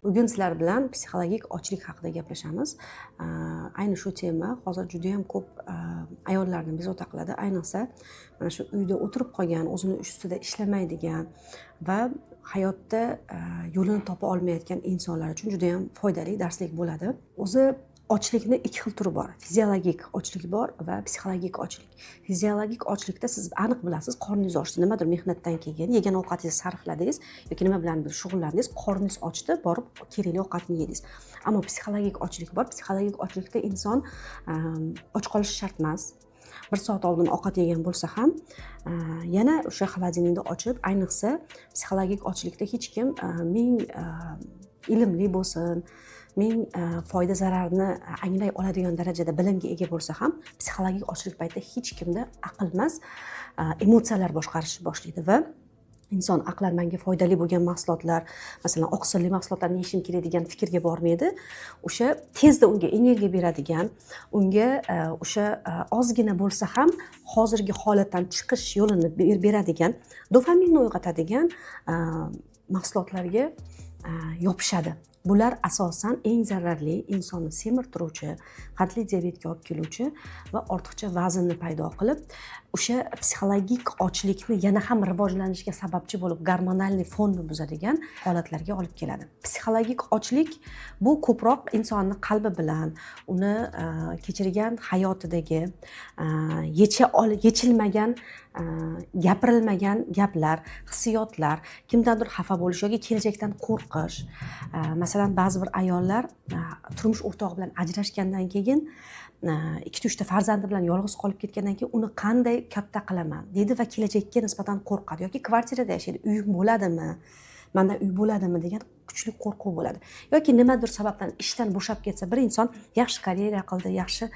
Bugun sizlar bilan psixologik ochlik haqida gaplashamiz. Ayni shu tema hozir judayam ko'p ayollarni bezovta qiladi. Ayniqsa, mana shu uyda o'tirib qolgan, o'zini ustida ishlamaydigan va hayotda yo'lini topa olmayotgan insonlar uchun judayam foydali darslik bo'ladi. O'zi ochlikni ikki xil turi bor: fiziologik ochlik bor va psixologik ochlik. Fiziologik ochlikda siz aniq bilasiz, qorningiz ochdi, nimadir mehnatdan keyin yegan ovqatingizni sarfladingiz yoki nima bilandir shug'ullandingiz, qorningiz ochdi, borib kerakli ovqatni yedingiz. Ammo psixologik ochlik bor. Psixologik ochlikda inson och qolishi shart emas, bir soat oldin ovqat yegan bo'lsa ham yana o'sha холодильник ni ochib, ayniqsa psixologik ochlikda hech kim ming ilmli bo'lsin, ming foyda zararni anglay oladigan darajada bilimga ega bo'lsa ham, psixologik ochlik paytida hech kimda aql emas, emotsiyalar boshqarishni boshlaydi va inson aqlan manga foydali bo'lgan mahsulotlar, masalan, oqsilli mahsulotlarni yeyishim kerak degan fikrga bormaydi. O'sha tezda unga energiya beradigan, unga o'sha ozgina bo'lsa ham hozirgi holatdan chiqish yo'lini beradigan, dopaminni uyg'otadigan mahsulotlarga yopishadi. Bular asosan eng zararli, insonni semirtiruvchi, qandli diabetga olib keluvchi va ortiqcha vaznni paydo qilib, o'sha psixologik ochlikni yana ham rivojlanishiga sababchi bo'lib, гормональный fonni buzadigan holatlarga olib keladi. Psixologik ochlik bu ko'proq insonni qalbi bilan uni kechirgan hayotidagi yechilmagan, gapirilmagan gaplar, hissiyotlar, kimdandir xafa bo'lish yoki kelajakdan qo'rqish. Masalan, ba'zi bir ayollar turmush o'rtog'i bilan ajrashgandan keyin, ikkita, uchta farzandi bilan yolg'iz qolib ketgandan keyin, uni qanday katta qilaman deydi va kelajakka nisbatan qo'rqadi yoki kvartirada yashaydi, uyim bo'ladimi, manda uy bo'ladimi degan kuchli qo'rquv bo'ladi yoki nimadir sababdan ishdan bo'shab ketsa, bir inson yaxshi karyera qildi, yaxshi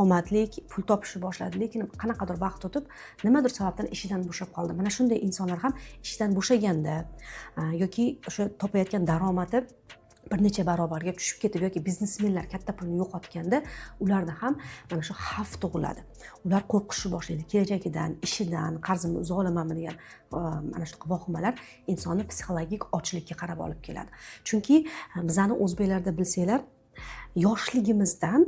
omadli pul topishni boshladi, lekin qanaqadir vaqt o'tib, nimadir sababdan ishidan bo'shab qoldi. Mana shunday insonlar ham ishdan bo'shaganda yoki o'sha topayotgan daromadi bir necha barobarga tushib ketib yoki biznesmenlar katta pulni yo'qotganda, ularda ham mana shu xavf tug'iladi. Ular qo'rqishni boshlaydi kelajagidan, ishidan, qarzimni uza olamanmi degan mana shunaqa vahimalar insonni psixologik ochlikka qarab olib keladi. Chunki bizani o'zbeklarda, bilsanglar, yoshligimizdan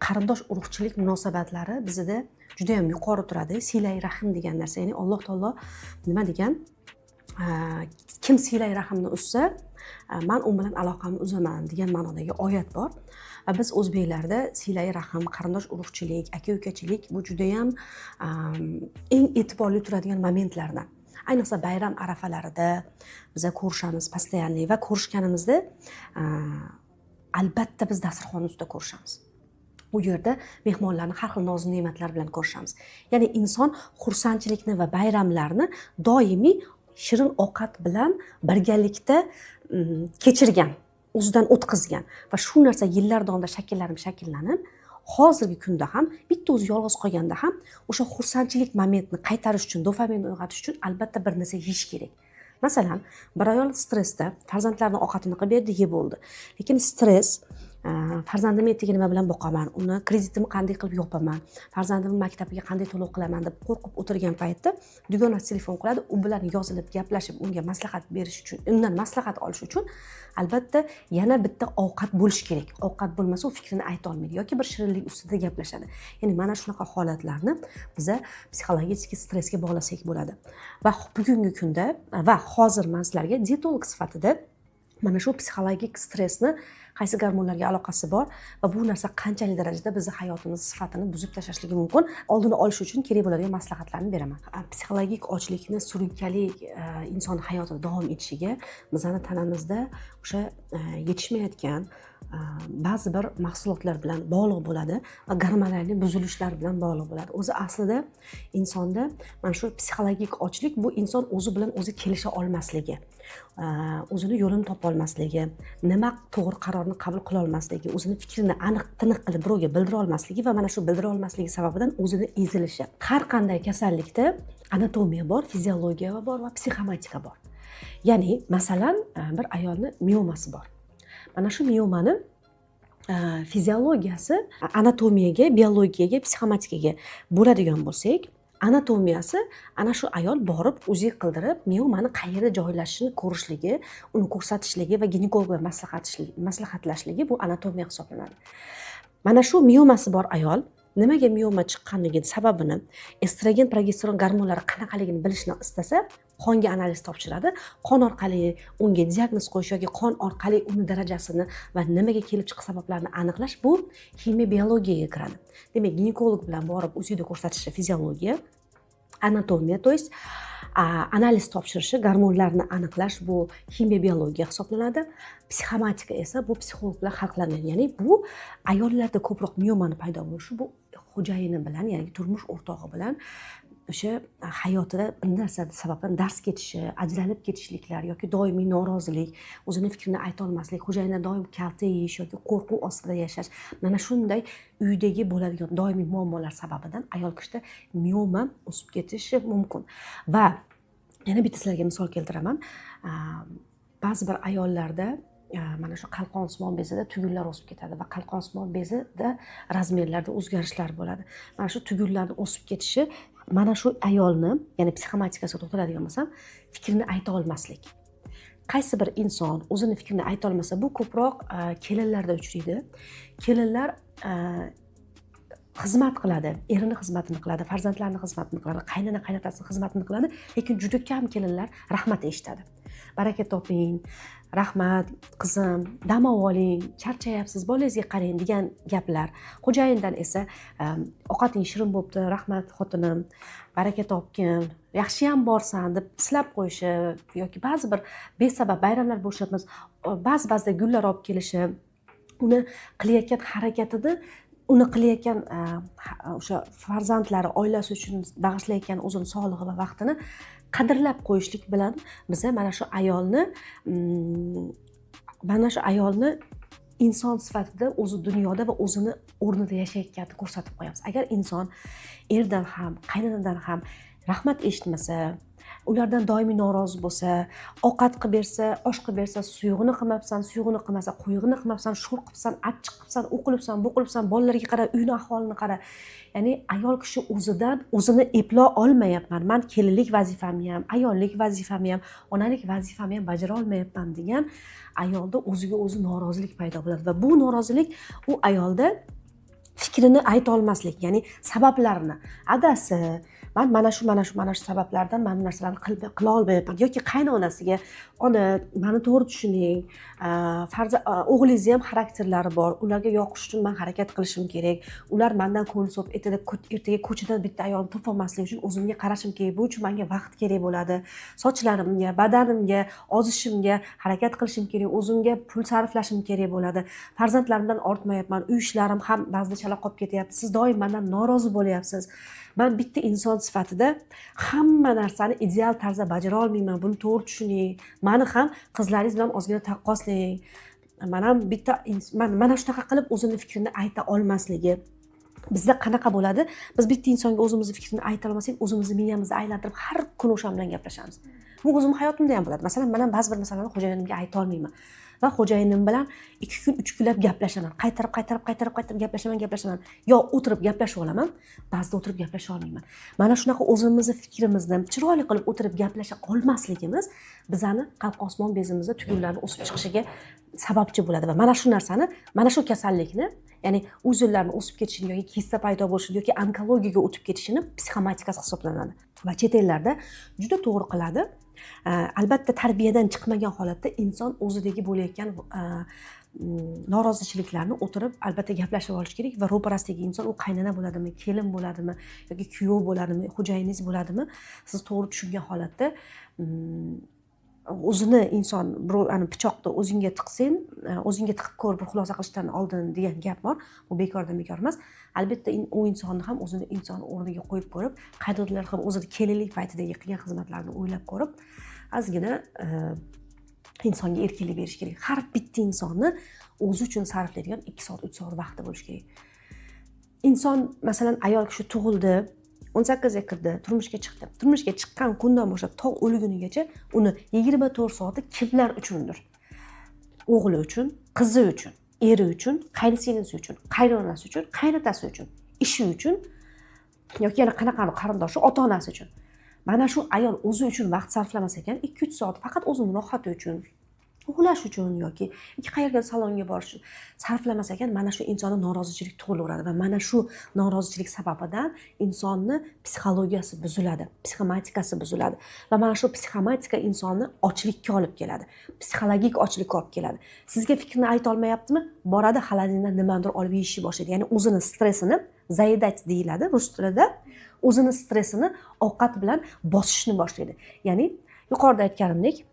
qarindosh urug'chilik munosabatlari bizada judayam yuqori turadi. Siylay rahm degan narsa, ya'ni Alloh taolo nima degan? Kim siylay rahmni uzsa, man u bilan aloqamni uzaman degan ma'nodagi oyat bor. Va biz o'zbeklarda siylay rahm, qarindosh urug'chilik, aka ukachilik bu judayam eng e'tiborli turadigan momentlardan. Ayniqsa bayram arafalarida biza ko'rishamiz постоянный va ko'rishganimizda albatta biz dasturxon ustida ko'rishamiz. U yerda mehmonlarni har xil noz ne'matlar bilan ko'rishamiz. Ya'ni inson xursandchilikni va bayramlarni doimiy shirin ovqat bilan birgalikda kechirgan, o'zidan o'tkazgan va shu narsa yillar davomida shakllanib shakllanib, hozirgi kunda ham bitta o'zi yolg'iz qolganda ham o'sha xursandchilik momentini qaytarish uchun, dopaminni uyg'otish uchun albatta bir narsa yeyish kerak. Masalan, bir ayol stressda, farzandlarini ovqatini qilib berdi, yeb bo'ldi, lekin stress, farzandimni ertaga nima bilan boqaman, uni kreditimni qanday qilib yopaman, farzandimni maktabiga qanday to'lov qilaman deb qo'rqib o'tirgan paytda dugonasi telefon qiladi. U bilan yozilib, gaplashib, unga maslahat berish uchun, undan maslahat olish uchun albatta yana bitta ovqat bo'lishi kerak. Ovqat bo'lmasa, u fikrini aytolmaydi yoki bir shirinlik ustida gaplashadi. Ya'ni mana shunaqa holatlarni biza psixologik stressga bog'lasak bo'ladi. Va bugungi kunda va hozir man sizlarga dietolog sifatida mana shu psixologik stressni qaysi gormonlarga aloqasi bor va bu narsa qanchalik darajada bizni hayotimiz sifatini buzib tashlashligi mumkin, oldini olish uchun kerak bo'ladigan maslahatlarni beraman. Psixologik ochlikni surunkali inson hayotida davom etishiga bizani tanamizda o'sha yetishmayotgan ba'zi bir mahsulotlar bilan bog'liq bo'ladi va gormonal buzilishlar bilan bog'liq bo'ladi. O'zi aslida insonda mana shu psixologik ochlik bu inson o'zi bilan o'zi kelisha olmasligi, o'zini yo'lini topolmasligi, nima to'g'ri qarorni qabul qilolmasligi, o'zini fikrini aniq, tiniq qilib birovga bildira olmasligi va mana shu bildira olmasligi sababidan o'zini ezilishi. Har qanday kasallikda anatomiya bor, fiziologiya bor va psixomatika bor. Ya'ni, masalan, bir ayolni miomasi bor. Mana shu miomani fiziologiyasi anatomiyaga, biologiyaga, psixomatikaga bo'ladigan bo'lsak, Anatomiyasi ana shu ayol borib УЗИ qildirib, miomani qayerda joylashishini ko'rishligi, uni ko'rsatishligi va ginekolog bilan maslahatlashishligi, bu anatomiya hisoblanadi. Mana shu miomasi bor ayol nimaga mioma chiqqanligini sababini, estrogen, progesteron gormonlari qanaqaligini bilishni istasa, qonga analiz topshiradi. Qon orqali unga diagnoz qo'yish yoki qon orqali uni darajasini va nimaga kelib chiqish sabablarini aniqlash, bu ximiya biologiyaga kiradi. Demak, ginekolog bilan borib УЗИ da ko'rsatishi fiziologiya, anatomiya, то есть analiz topshirishi, gormonlarni aniqlash, bu ximiya biologiya hisoblanadi. Psixomatika esa bu psixolog bilan hal qilinadi. Ya'ni bu ayollarda ko'proq miomani paydo bo'lishi, bu xo'jayini bilan, ya'ni turmush o'rtog'i bilan o'sha hayotida bir narsa sababdan darz ketishi, ajralib ketishliklar yoki doimiy norozilik, o'zini fikrini aytolmaslik, xo'jayindan doim kaltak yeyish yoki qo'rquv ostida yashash, mana shunday uydagi bo'ladigan doimiy muammolar sababidan ayol kishida mioma o'sib ketishi mumkin. Va yana bitta sizlarga misol keltiraman. Ba'zi bir ayollarda mana shu qalqonsimon bezida tugunlar o'sib ketadi va qalqonsimon bezida размер larda o'zgarishlar bo'ladi. Mana shu tugunlarni o'sib ketishi mana shu ayolni, ya'ni psixomatikasiga to'xtaladigan bo'lsam, fikrini ayta olmaslik. Qaysi bir inson o'zini fikrini aytolmasa, bu ko'proq kelinlarda uchraydi. Kelinlar xizmat qiladi, erini xizmatini qiladi, farzandlarini xizmatini qiladi, qaynona, qaynotasini xizmatini qiladi, lekin juda kam kelinlar rahmat eshitadi. "Baraka toping, rahmat, qizim, dam oling, charchayapsiz, bolangizga qarang" degan gaplar. Xo'jayindan esa "Ovqating shirin bo'libdi, rahmat, xotinim, baraka topgin, yaxshiyam borsan" deb silab qo'yishi yoki ba'zi bir besabab bayramlar bo'lyapmiz, ba'zi ba'zida gullar olib kelishi, uni qilayotgan harakatini, uni qilayotgan o'sha farzandlari, oilasi uchun bag'ishlayotgan o'zini sog'lig'i va vaqtini qadrlab qo'yishlik bilan biza mana shu ayolni inson sifatida o'zi dunyoda va o'zini o'rnida yashayotganini ko'rsatib qo'yamiz. Agar inson erdan ham, qaynonadan ham rahmat eshitmasa, ulardan doimiy norozi bo'lsa, ovqat qilib bersa, osh qilib bersa, suyug'ini qilmabsan, suyug'ini qilmasa, quyug'ini qilmabsan, sho'r qilibsan, achchiq qilibsan, u qilibsan, bu qilibsan, bolalarga qara, uyni ahvolini qara. Ya'ni ayol kishi o'zidan o'zini eplay olmayapman, man kelinlik vazifamni ham, ayollik vazifamni ham, onalik vazifamni ham bajara olmayapman degan ayolda o'ziga o'zi norozilik paydo bo'ladi va bu norozilik u ayolda fikrini aytolmaslik, ya'ni sabablarini, "Adasi, man mana shu, mana shu, mana shu sabablardan mana bu narsalarni qila olmayapman" yoki qaynonasiga, "Ona, mani to'g'ri tushuning, o'g'lingizni ham xarakterlari bor, ularga yoqish uchun man harakat qilishim kerak, ular mandan ko'ngil so'rab ertaga ko'chadan bitta ayolni topolmaslik uchun o'zimga qarashim kerak, bu uchun manga vaqt kerak bo'ladi, sochlarimga, badanimga, ozishimga harakat qilishim kerak, o'zimga pul sarflashim kerak bo'ladi, farzandlarimdan ortmayapman, uy ishlarim ham ba'zida chala qolib ketyapti, siz doim mandan norozi bo'lyapsiz, man bitta inson sifatida hamma narsani ideal tarzda bajara olmayman, buni to'g'ri tushuning, mani ham qizlaringiz bilan ozgina taqqoslang, man ham bitta man" mana shunaqa qilib o'zini fikrini ayta olmasligi. Bizda qanaqa bo'ladi? Biz bitta insonga o'zimizni fikrini ayta olmasak, o'zimizni miyamizni aylantirib, har kuni o'sha bilan gaplashamiz. Bu o'zimni hayotimda ham bo'ladi. Masalan, man ham ba'zi bir masalani xo'jayinimga ayta olmayman va xo'jayinim bilan 2 kun, 3 kunlab gaplashaman, qaytarib, qaytarib, qaytarib, qaytarib gaplashaman, gaplashaman yo o'tirib gaplashib olaman, ba'zida o'tirib gaplasha olmayman. Mana shunaqa o'zimizni fikrimizni chiroyli qilib o'tirib gaplasha olmasligimiz bizani qalqonsimon bezimizda tugunlarni o'sib chiqishiga sababchi bo'ladi va mana shu narsani, mana shu kasallikni, ya'ni узел larni o'sib ketishini yoki kista paydo bo'lishini yoki onkologiyaga o'tib ketishini psixomatikasi hisoblanadi. Va chet ellarda juda to'g'ri qiladi. Albatta, tarbiyadan chiqmagan holatda inson o'zidagi bo'layotgan norozichiliklarni o'tirib, albatta, gaplashib olish kerak va ro'parasidagi inson, u qaynona bo'ladimi, kelin bo'ladimi yoki kuyov bo'ladimi, xo'jayiningiz bo'ladimi, siz to'g'ri tushungan holatda o'zini inson birov ani pichoqni o'zingga tiqsang, o'zingga tiqib ko'r bir xulosa qilishdan oldin degan gap bor. Bu bekordan bekor emas. Albatta, u insonni ham o'zini inson o'rniga qo'yib ko'rib, qaynonalar ham o'zini kelinlik paytidagi qilgan xizmatlarini o'ylab ko'rib, ozgina insonga erkinlik berish kerak. Har bitta insonni o'zi uchun sarflaydigan 2 soat, 3 soat vaqti bo'lishi kerak. Inson, masalan, ayol kishi tug'ildi, 18ga kirdi, turmushga chiqdi. Turmushga chiqqan kundan boshlab to o'lgunigacha uni 24 soati kimlar uchundir? O'g'li uchun, qizi uchun, eri uchun, qayninsinglisi uchun, qaynonasi uchun, qaynotasi uchun, ishi uchun. Yoki yana qanaqadir qarindoshi, ota onasi uchun. Mana shu ayol o'zi uchun vaqt sarflamas ekan, 2-3 soat faqat o'zini rohati uchun, uxlash uchun yoki ikki qayerga salonga borish uchun sarflamas ekan, mana shu insonda norozichilik tug'ilaveradi va mana shu norozichilik sababidan insonni psixologiyasi buziladi, psixomatikasi buziladi va mana shu psixomatika insonni ochlikka olib keladi, psixologik ochlikka olib keladi. Sizga fikrini aytolmayaptimi, boradi, холодильник dan nimanidir olib yeyishni boshlaydi. Ya'ni o'zini stressini, заедать deyiladi rus tilida, o'zini stressini ovqat bilan bosishni boshlaydi. Ya'ni yuqorida aytganimdek,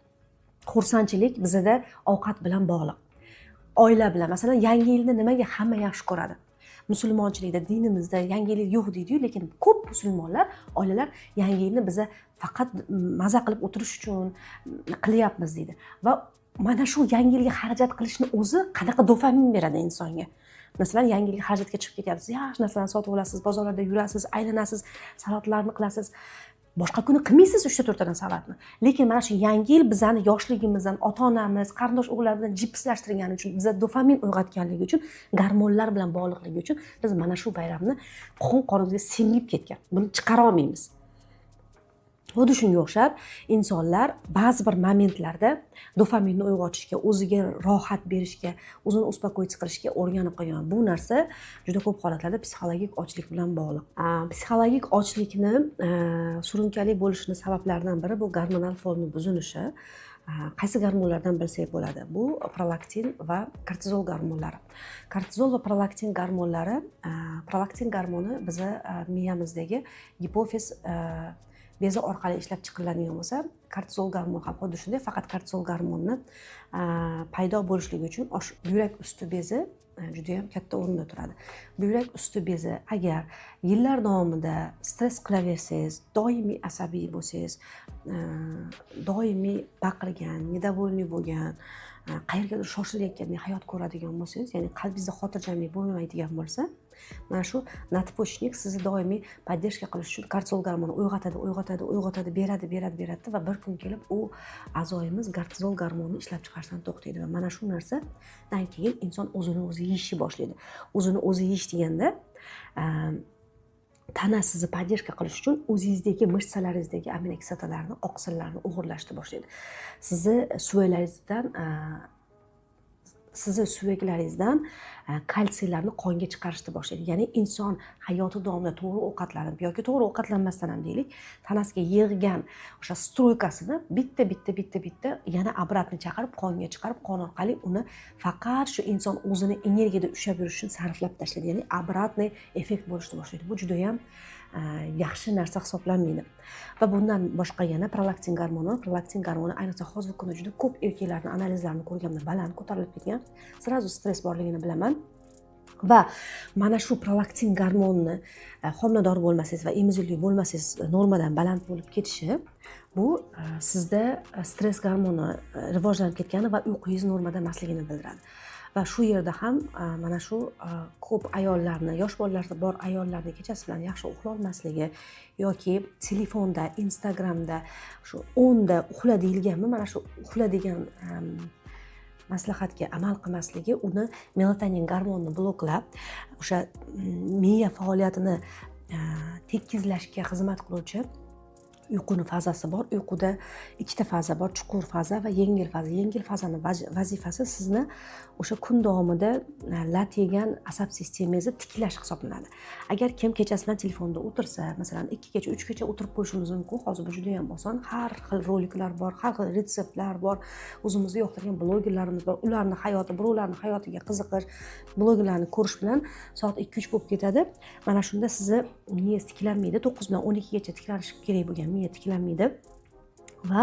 xursandchilik bizada ovqat bilan bog'liq, oila bilan. Masalan, Yangi yilni nimaga hamma yaxshi ko'radi? Musulmonchilikda, dinimizda Yangi yil yo'q deydiyu, lekin ko'p musulmonlar, oilalar Yangi yilni biza faqat maza qilib o'tirish uchun qilyapmiz deydi. Va mana shu Yangi yilga xarajat qilishni o'zi qanaqa dopamin beradi insonga. Masalan, Yangi yilga xarajatga chiqib ketyapsiz, yaxshi narsalarni sotib olasiz, bozorlarda yurasiz, aylanasiz, salatlarni qilasiz. Boshqa kuni qilmaysiz uchta, to'rttadan salatni, lekin mana shu Yangi yil bizani yoshligimizdan ota onamiz, qarindosh urug'lar bilan jipslashtirgani uchun, biza dopamin uyg'otganligi uchun, gormonlar bilan bog'liqligi uchun biz mana shu bayramni qon qonimizga singib ketgan, buni chiqara olmaymiz. Xuddi shunga o'xshab insonlar ba'zi bir momentlarda dopaminni uyg'otishga, o'ziga rohat berishga, o'zini успокоить qilishga o'rganib qolgan. Bu narsa juda ko'p holatlarda psixologik ochlik bilan bog'liq. Psixologik ochlikni surunkali bo'lishini sabablaridan biri bu gormonal fonni buzilishi. Qaysi gormonlardan bilsak bo'ladi? Bu prolaktin va kortizol gormonlari. Kortizol va prolaktin gormonlari. Prolaktin gormoni bizni miyamizdagi gipofiz bezi orqali ishlab chiqariladigan bo'lsa, kortizol gormoni ham xuddi shunday, faqat kortizol gormonni paydo bo'lishligi uchun buyrak usti bezi judayam katta o'rinda turadi. Buyrak usti bezi agar yillar davomida stress qilaversangiz, doimiy asabiy bo'lsangiz, doimiy baqirgan, недовольный bo'lgan, qayergadir shoshilayotgandek hayot ko'radigan bo'lsangiz, ya'ni qalbingizda xotirjamlik bo'lmaydigan bo'lsa, mana shu надпочечник sizni doimiy поддержка qilish uchun kortizol gormoni uyg'otadi, uyg'otadi, uyg'otadi, beradi, beradi, beradi va bir kun kelib u a'zoyimiz kortizol gormonini ishlab chiqarishdan to'xtaydi va mana shu narsadan keyin inson o'zini o'zi yeyishni boshlaydi. O'zini o'zi yeyish deganda, tana sizni поддержка qilish uchun o'zingizdagi мышца laringizdagi aminokislotalarni, oqsillarni o'g'irlashni boshlaydi. Sizni suyaklaringizdan kalsiylarni qonga chiqarishni boshlaydi. Ya'ni inson hayoti davomida to'g'ri ovqatlanib yoki to'g'ri ovqatlanmasdan ham deylik, tanasiga yig'gan o'sha стройка sini bitta bitta bitta bitta yana обратно chaqirib, qonga chiqarib, qon orqali uni faqat shu inson o'zini energiyada ushlab yurish uchun sarflab tashlaydi. Ya'ni обратный effekt bo'lishni boshlaydi. Bu judayam yaxshi narsa hisoblanmaydi. Va bundan boshqa yana prolaktin gormoni. Prolaktin gormoni ayniqsa hozirgi kunda juda ko'p erkaklarni analizlarini ko'rganimda baland ko'tarilib ketgan, сразу stress borligini bilaman. Va mana shu prolaktin gormonni homilador bo'lmasangiz va emizikli bo'lmasangiz normadan baland bo'lib ketishi, bu sizda stress gormoni rivojlanib ketgani va uyqungiz normada emasligini bildiradi. Va shu yerda ham mana shu ko'p ayollarni, yosh bolalar bor ayollarni kechasi bilan yaxshi uxlolmasligi yoki telefonda, Instagramda shu 10da uxla deyilganmi, mana shu uxla degan maslahatga amal qilmasligi uni melatonin gormonini bloklab, o'sha miya faoliyatini tekizlashga xizmat qiluvchi uyquni fazasi bor. Uyquda ikkita faza bor: chuqur faza va yengil faza. Yengil fazani vazifasi sizni o'sha kun davomida lat yegan asab sistemangizni tiklash hisoblanadi. Agar kim kechasi bilan telefonda o'tirsa, masalan, 2gacha, 3gacha o'tirib qo'yishimiz mumkin. Hozir bu juda yam oson, har xil roliklar bor, har xil retseptlar bor, o'zimizni yoqtirgan blogerlarimiz bor, ularni hayoti, birovlarni hayotiga qiziqish, blogerlarni ko'rish bilan soat 2-3 bo'lib ketadi. Mana shunda sizni miyangiz tiklanmaydi. 9 bilan 12gacha tiklanishi kerak bo'lgan miya tiklanmaydi va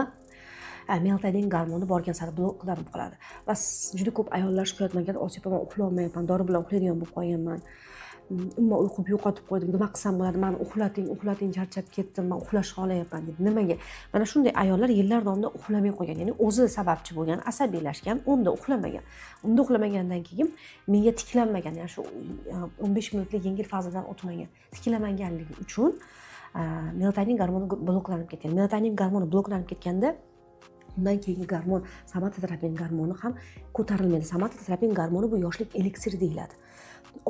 melatonin gormoni borgan sari bloklanib qoladi. Va juda ko'p ayollar shikoyat bilan keladi: "Osiyo opa, man uxlolmayapman, dori bilan uxlaydigan bo'lib qolganman, umuman uyqumni yo'qotib qo'ydim, nima qilsam bo'ladi, mani uxlating, uxlating, charchab ketdim, man uxlashni xohlayapman", deydi. Nimaga? Mana shunday ayollar yillar davomida uxlamay qo'ygan, ya'ni o'zi sababchi bo'lgan, asabiylashgan, 10da uxlamagan. 10da uxlamagandan keyin miya tiklanmagan, ya'ni shu 15 minutlik yengil fazadan o'tmagan. Tiklamaganligi uchun melatonin gormoni bloklanib ketgan. Melatonin gormoni bloklanib ketganda, undan keyingi gormon, somatotropin gormoni ham ko'tarilmaydi. Somatotropin gormoni bu yoshlik eliksiri deyiladi.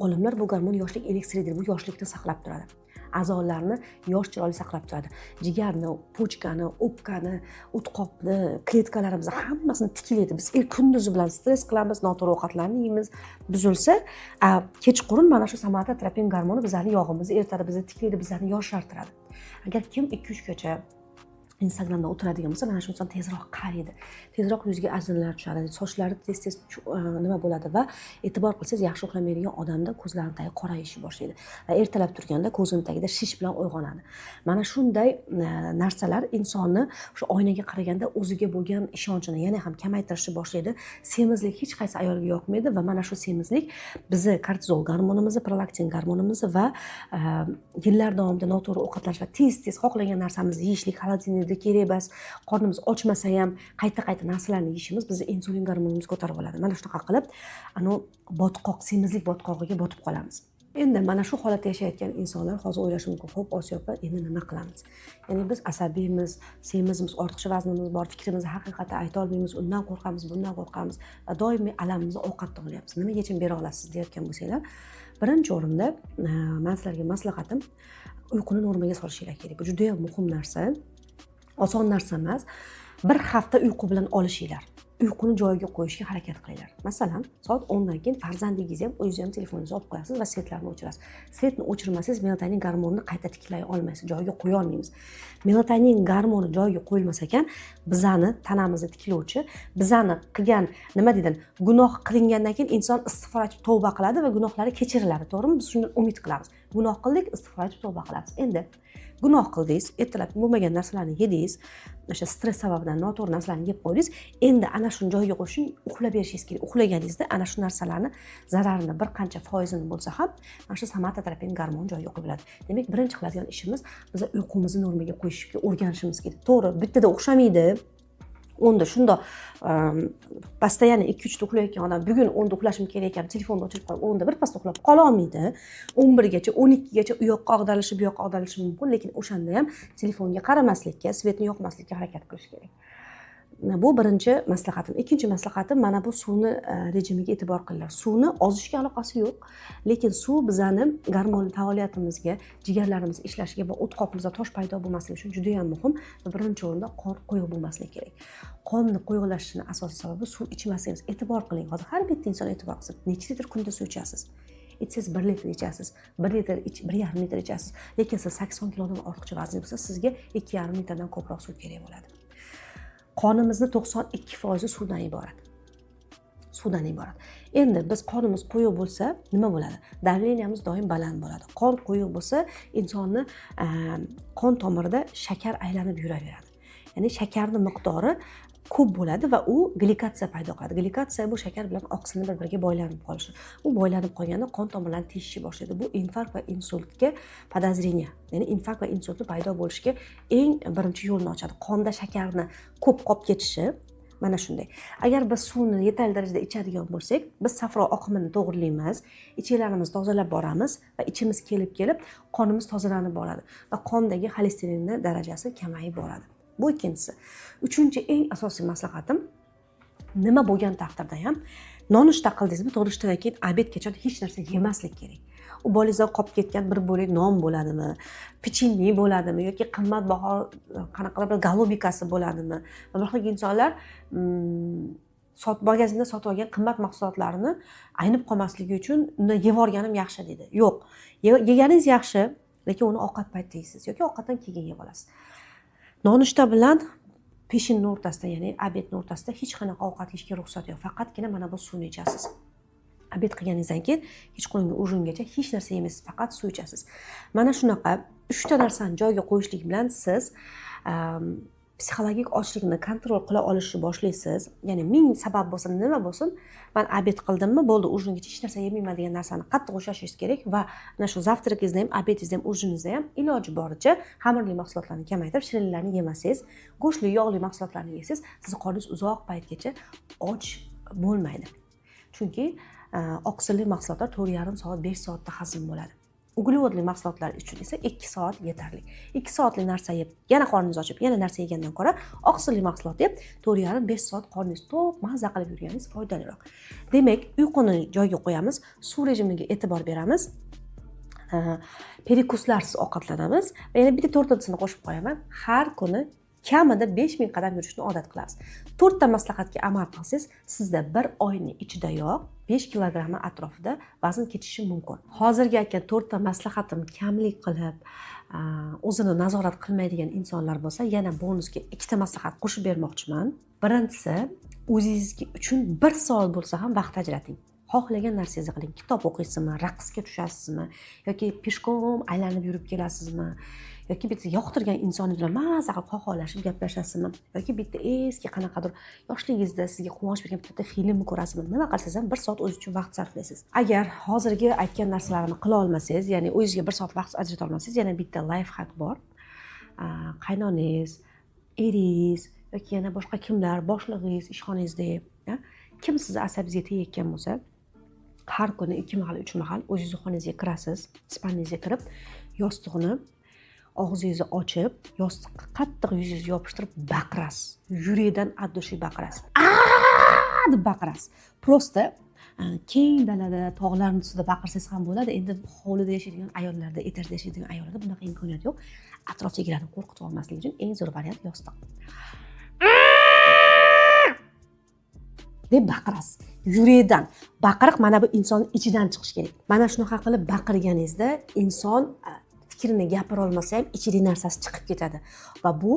Olimlar bu gormon yoshlik eliksiri deydi, bu yoshlikni saqlab turadi. A'zolarni yosh, chiroyli saqlab turadi. Jigarni, почка ni, o'pkani, o'tqoqni, kletkalarimizni hammasini tiklaydi. Biz kunduzi bilan stress qilamiz, noto'g'ri ovqatlarni yeymiz, buzilsa, kechqurun mana shu somatotropin gormoni bizlarni yog'imizni eritadi, bizni tiklaydi, bizlarni yoshartiradi. Agar kim 2-3 gacha Instagramda o'tiradigan bo'lsa, mana shu inson tezroq qariydi, tezroq yuziga ajinlar tushadi, sochlari tez tez nima bo'ladi. Va e'tibor qilsangiz, yaxshi uxlamaydigan odamda ko'zlarini tagi qorayishni boshlaydi va ertalab turganda ko'zini tagida shish bilan uyg'onadi. Mana shunday narsalar insonni o'sha oynaga qaraganda o'ziga bo'lgan ishonchini yana ham kamaytirishni boshlaydi. Semizlik hech qaysi ayolga yoqmaydi va mana shu semizlik bizni kortizol gormonimizni, prolaktin gormonimizni va yillar davomida noto'g'ri ovqatlanish va tez tez xohlagan narsamizni yeyishlik, холодильник da kerak emas, qornimiz ochmasa ham qayta qayta narsalarni yeyishimiz bizni insulin gormonimizni ko'tarib oladi. Mana shunaqa qilib anavi botqoq, semizlik botqog'iga botib qolamiz. Endi mana shu holatda yashayotgan insonlar hozir o'ylashi mumkin: "Ho'p, Osiyo opa, endi nima qilamiz? Ya'ni biz asabiymiz, semizmiz, ortiqcha vaznimiz bor, fikrimizni haqiqatda ayta olmaymiz, undan qo'rqamiz, bundan qo'rqamiz va doimiy alamimizni ovqatdan olyapmiz. Nima yechim bera olasiz?" deyotgan bo'lsanglar, birinchi o'rinda man sizlarga maslahatim: uyquni normaga solishinglar kerak. Bu judayam muhim narsa, oson narsa emas. Bir hafta uyqu bilan olishinglar, uyquni joyiga qo'yishga harakat qilinglar. Masalan, soat 10dan keyin farzandingizni ham, o'zingizni ham telefoningizni olib qo'yasiz va свет larni o'chirasiz. Свет ni o'chirmasangiz, melatonin gormonini qayta tiklay olmaysiz, joyiga qo'ya olmaymiz. Melatonin gormoni joyiga qo'yilmas ekan, bizani tanamizni tiklovchi, bizani qilgan, nima deydi, gunoh qilingandan keyin inson istig'for aytib tavba qiladi va gunohlari kechiriladi, to'g'rimi? Biz shundan umid qilamiz: gunoh qildik, istig'for aytib tavba qilamiz. Endi gunoh qildingiz, ertalab bo'lmagan narsalarni yedingiz, o'sha stress sababidan noto'g'ri narsalarni yeb qo'ydingiz. Endi ana shuni joyiga qo'yish uchun uxlab berishingiz kerak. Uxlaganingizda ana shu narsalarni zararini bir qancha foizini bo'lsa ham mana shu somatotropin gormon joyiga qo'yiladi. Demak, birinchi qiladigan ishimiz, biz uyqumizni normaga qo'yishga o'rganishimiz kerak. To'g'ri, bittada o'xshamaydi. 10da shundoq постоянно 2-3da uxlayotgan odam bugun 10da uxlashim kerak ekan, telefonni o'chirib qo'yib 10da birpasda uxlab qololmaydi. 11gacha, 12gacha u yoqqa ag'darilishi, bu yoqqa ag'darilishi mumkin, lekin o'shanda ham telefonga qaramaslikka, свет ni yoqmaslikka harakat qilish kerak. Bu birinchi maslahatim. Ikkinchi maslahatim, mana bu suvni rejimiga e'tibor qilinglar. Suvni ozishga aloqasi yo'q, lekin suv bizani gormon faoliyatimizga, jigarlarimiz ishlashiga va o'tqoqimizda tosh paydo bo'lmasligi uchun juda yam muhim. Va birinchi o'rinda qon quyuq bo'lmasligi kerak. Qonni quyuqlashishini asosiy sababi suv ichmasligimiz. E'tibor qiling, hozir har bitta inson e'tibor qilsin: necha litr kunda suv ichasiz? Ichsangiz, 1 litr ichasiz, 1 litr, 1,5 litr ichasiz, lekin siz 80 kilodan ortiqcha vazni bo'lsa, sizga 2,5 litrdan ko'proq suv kerak bo'ladi. Qonimizni 92% suvdan iborat, suvdan iborat. Endi biz qonimiz quyuq bo'lsa, nima bo'ladi? Давление miz doim baland bo'ladi. Qon quyuq bo'lsa, insonni qon tomirida shakar aylanib yuraveradi, ya'ni shakarni miqdori ko'p bo'ladi va u glikatsiya paydo qiladi. Glikatsiya bu shakar bilan oqsilni bir biriga boylanib qolishi. U boylanib qolganda qon tomirlarni teshishni boshlaydi. Bu infarkt va insultga подозрение, ya'ni infarkt va insultni paydo bo'lishiga eng birinchi yo'lni ochadi, qonda shakarni ko'p qolib ketishi. Mana shunday, agar biz suvni yetarli darajada ichadigan bo'lsak, biz safro oqimini to'g'rilaymiz, ichaklarimizni tozalab boramiz va ichimiz kelib kelib qonimiz tozalanib boradi va qondagi xolesterinni darajasi kamayib boradi. Bu ikkinchisi. Uchinchi, eng asosiy maslahatim: nima bo'lgan taqdirda ham nonushta qildingizmi, nonushtadan keyin обед gacha hech narsa yemaslik kerak. U bolangizdan qolib ketgan bir bo'lak non bo'ladimi, pechenye bo'ladimi yoki qimmatbaho qanaqadir bir голубика si bo'ladimi. Bir xil insonlar magazinda sotib olgan qimmat mahsulotlarni aynib qolmasligi uchun undan yeb yuborganim yaxshi deydi. Yo'q, yeganingiz yaxshi, lekin uni ovqat paytida yeysiz yoki ovqatdan keyin yeb olasiz. Nonushta bilan peshinni o'rtasida, ya'ni обед ni o'rtasida hech qanaqa ovqat yeyishga ruxsat yo'q, faqatgina mana bu suvni ichasiz. Обед qilganingizdan keyin kechqurungi ужин gacha hech narsa yemaysiz, faqat suv ichasiz. Mana shunaqa uchta narsani joyiga qo'yishlik bilan siz psixologik ochlikni контроль qila olishni boshlaysiz. Ya'ni ming sabab bo'lsin, nima bo'lsin, man обед qildimmi, bo'ldi, ужин gacha hech narsa yemayman degan narsani qattiq ushlashingiz kerak. Va ana shu завтрак ingizda ham, обед ingizda ham, ужин ingizda ham iloji boricha xamirli mahsulotlarni kamaytirib, shirinliklarni yemasangiz, go'shtli, yog'li mahsulotlarni yesangiz, sizni qorningiz uzoq paytgacha och bo'lmaydi. Chunki oqsilli mahsulotlar 4,5 soat, 5 soatda hazm bo'ladi. Uglevodli mahsulotlar uchun esa 2 soat yetarli. 2 soatli narsa yeb, yana qorningiz ochib, yana narsa yegandan ko'ra, oqsilli mahsulot yeb, 4,5-5 soat qorningiz to'q, mazza qilib yurganingiz foydaliroq. Demak, uyquni joyiga qo'yamiz, suv rejimiga e'tibor beramiz. Перекус larsiz ovqatlanamiz va yana bitta to'rtinchisini qo'shib qo'yaman: har kuni kamida 5000 qadam yurishni odat qilamiz. To'rtta maslahatga amal qilsangiz, sizda bir oyni ichidayoq 5 kilogrammi atrofida vazn ketishi mumkin. Hozirgi aytgan to'rtta maslahatim kamlik qilib, o'zini nazorat qilmaydigan insonlar bo'lsa, yana bonusga ikkita maslahat qo'shib bermoqchiman. Birinchisi, o'zingizga uchun bir soat bo'lsa ham vaqt ajrating. Xohlagan narsangizni qiling: kitob o'qiysizmi, raqsga tushasizmi yoki пешком aylanib yurib kelasizmi yoki bitta yoqtirgan insoningiz bilan maza qilib xoxolashib gaplashasizmi yoki bitta eski, qanaqadir yoshligingizda sizga quvonch bergan bitta filmni ko'rasizmi, nima qilsangiz ham bir soat o'zingiz uchun vaqt sarflaysiz. Agar hozirgi aytgan narsalarimni qila olmasangiz, ya'ni o'zingizga bir soat vaqt ajrata olmasangiz, yana bitta лайфхак bor. Qaynonangiz, eringiz yoki yana boshqa kimlar, boshlig'ingiz ishxonangizda, kim sizni asabingizga tegayotgan bo'lsa, har kuni ikki mahal, uch mahal o'zingizni xonangizga kirasiz, спальня ngizga kirib, yostiqni og'zingizni ochib, yostiqqa qattiq yuzingizni yopishtirib baqirasiz. Yurakdan, от души baqirasiz, "Aaaa!" deb baqirasiz. Просто keng dalada, tog'larni ustida baqirsangiz ham bo'ladi. Endi hovlida yashaydigan ayollarda, etajda yashaydigan ayollarda bunaqa imkoniyat yo'q. Atrofdagilarni qo'rqitib olmaslik uchun eng zo'r variant yostiq. "Aaaa!" deb baqirasiz yurakdan. Baqiriq mana bu insonni ichidan chiqishi kerak. Mana shunaqa qilib baqirganingizda inson fikrini gapira olmasa ham, ichidagi narsasi chiqib ketadi va bu